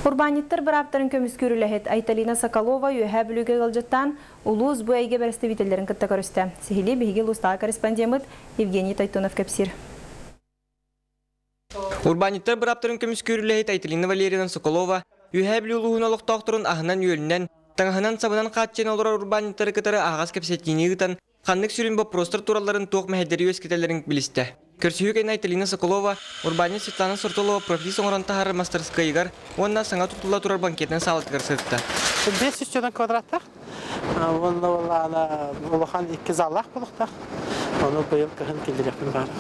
Урбаанньыттар бырааптарын көмүскүүр үлэһит Айталина Соколова Үөһээ Бүлүүгэ ыалдьыттаан, улуус бу эйгэ бэрэстэбиитэллэрин кытта көрүстэ. Сиһилии биһиги улуустааҕы корреспондеммыт Евгений Тойтонов кэпсиир. Урбаанньыттар бырааптарын көмүскүүр үлэһит Айталина Валерьевна Соколова Үөһээ Бүлүү улууһун олохтоохторун аһынан-үөлүнэн, таҥаһынан-сабынан хааччыйан олорор урбаанньыттары кытары аһаҕас кэпсэтиини ыытан, ханнык сүрүн боппуруостар туралларын, туох мэһэйдэри үөскэтэллэрин билистэ. Көрсүһүү кэннэ Айталина Соколова урбаанньыт Светлана Сортолова профис оҥорон таһаарар мастарыскыайыгар уонна саҥа тутулла турар банкетнай саалатыгар сырытта. 500 квадраттаах. Уонна буоллаҕына улахан икки заллаах буолуохтаах. Ону быйыл кыһын киллэриэхпин баҕарабын.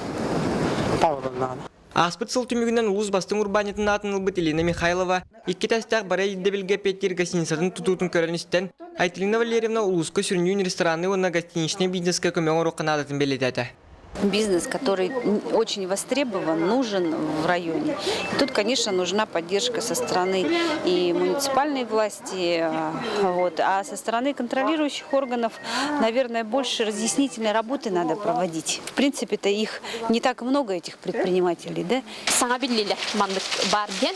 Табылыннаҕына. Ааспыт сыл түмүгүнэн улуус бастыҥ урбаанньытын аатын ылбыт Елена Михайлова икки тэстээх бары ирдэбилгэ эппиэттиир гостиницатын тутуутун көрөн-истэн, Айталина Валерьевна улууска сүрүннүүн рестораннай уонна гостиничнай бизнескэ көмө оҥоруохха наадатын бэлиэтээтэ. Бизнес, который очень востребован, нужен в районе. И тут, конечно, нужна поддержка со стороны и муниципальной власти, вот, а со стороны контролирующих органов, наверное, больше разъяснительной работы надо проводить. В принципе-то их не так много, этих предпринимателей, да? Саҥа биллилэр маннык бар диэн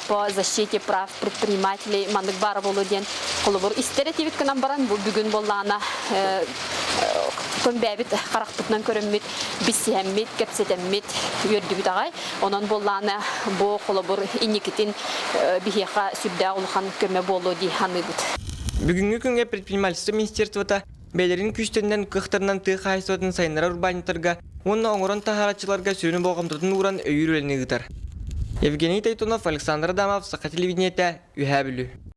по защите прав предпринимателей маннык баар буолуо диэн холобур истэр этибит гынан баран бу бүгүн буоллаҕына көмбээбит харахпытынан көрөммүт билсиһэммит кэпсэтэммит үөрдүбүт аҕай онон буоллаҕына бу холобур инникитин биһиэхэ сүрдээх улахан көмө буолуо дии саныыбыт. Бүгүҥҥү күҥҥэ предпринимательство министерствота бэйэлэрин күүстэринэн кыахтарынан тыа хаһаайыстыбатын сайыннарар урбаанньыттарга уонна оҥорон таһаарааччыларга сүрүн болҕомтотун ууран өйүүр үлэни ыытар. Евгений Тойтонов, Александр Адамов, Саха телевидениетэ, Үһээ Бүлүү.